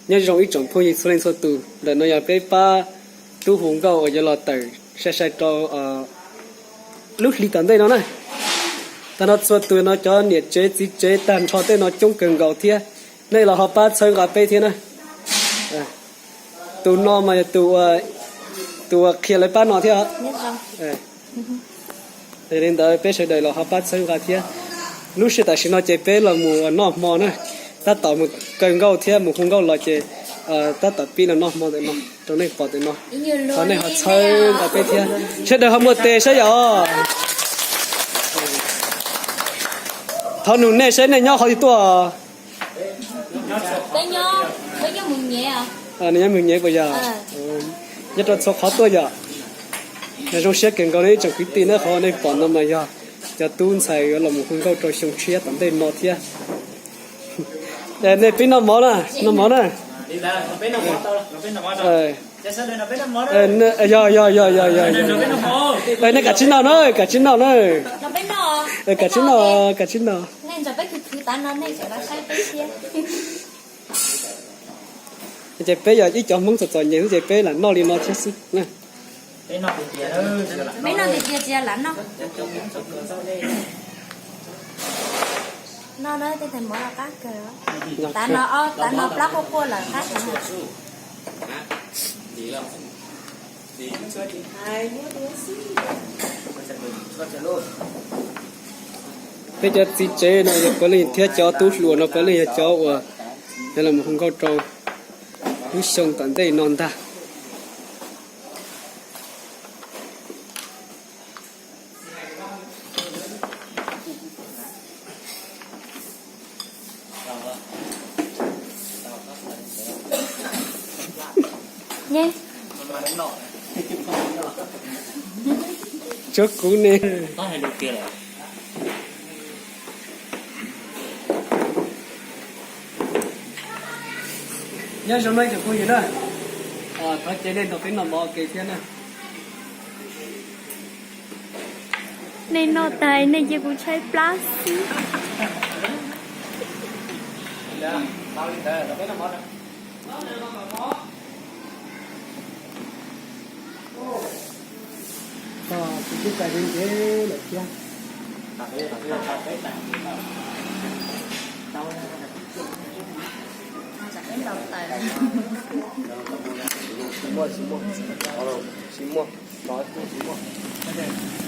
Nyob zoo ib tsoom phooj ywg txhua leej txhua tus, ntawm no yog peb pab tub hu nkauj uas yuav los tawm sai sai rau lub hli tom ntej no na. Tag no txhua tus no cov niam tsev txiv tsev tag nrho tej no coob kawg nkaus thiab. Nej los ho pab txhawb nqa peb thiab na. Tus no mas yog tus uas qhia lawv pab no thiab. Yog li ntawd peb sawv daws los ho pab txhawb nqa thiab. Lub sij hawm tam sim no ces peb los mus noj hmo na, tab tom mus kaw nkauj thiab mus hu nkauj los ces tab tom pib los noj hmo ntawm no rau nej pom ntawm no. Thov nej ho txhawb nqa peb thiab, sawv daws ho muaj tes saib yom. Thov nug nej saib nej nyob qhov twg tuaj? Nws nyob Mws Nyev puas yog? Nyob rau txhua qhov tuaj yom. Nws zoo siab kawg nkaus nej ib tsoom kwv tij na, qhov nej pom no mas yog cov tub ntxhais yuav los mus hu nkauj rau xyoo tshiab tom ntej no thiab. Nej pib noj mov na, noj mov na. Yog yog yog yog yog. Nej kav tsij noj na, kav tsij noj na. Kav tsij noj, kav tsij noj. Ces peb yog ib cov Hmoob txom txom nyem xwb ces peb lam noj li no thiab xwb. Peb noj tiag tiag tsis yog lam noj. Noj na, tej tais mov qab kawg. Tav no, tav no plab quaj quaj lawm qab heev. Peb cov txiv tsev no yog puav leej thiab cov tub hluas no puav leej yog cov uas yuav los hu nkauj rau lub xyoo tom ntej no ntag. Tsuav kuv ne. Nyob zoo no ib tsoom phooj ywg na, thov caw nej nrog peb noj mov ua ke thiab na. Nej noj tas nej cia kuv tshaib plab xwb. Tus twb txais ntev lawm thiab. Tsis muaj, tsis muaj, tsis muaj, tsis muaj.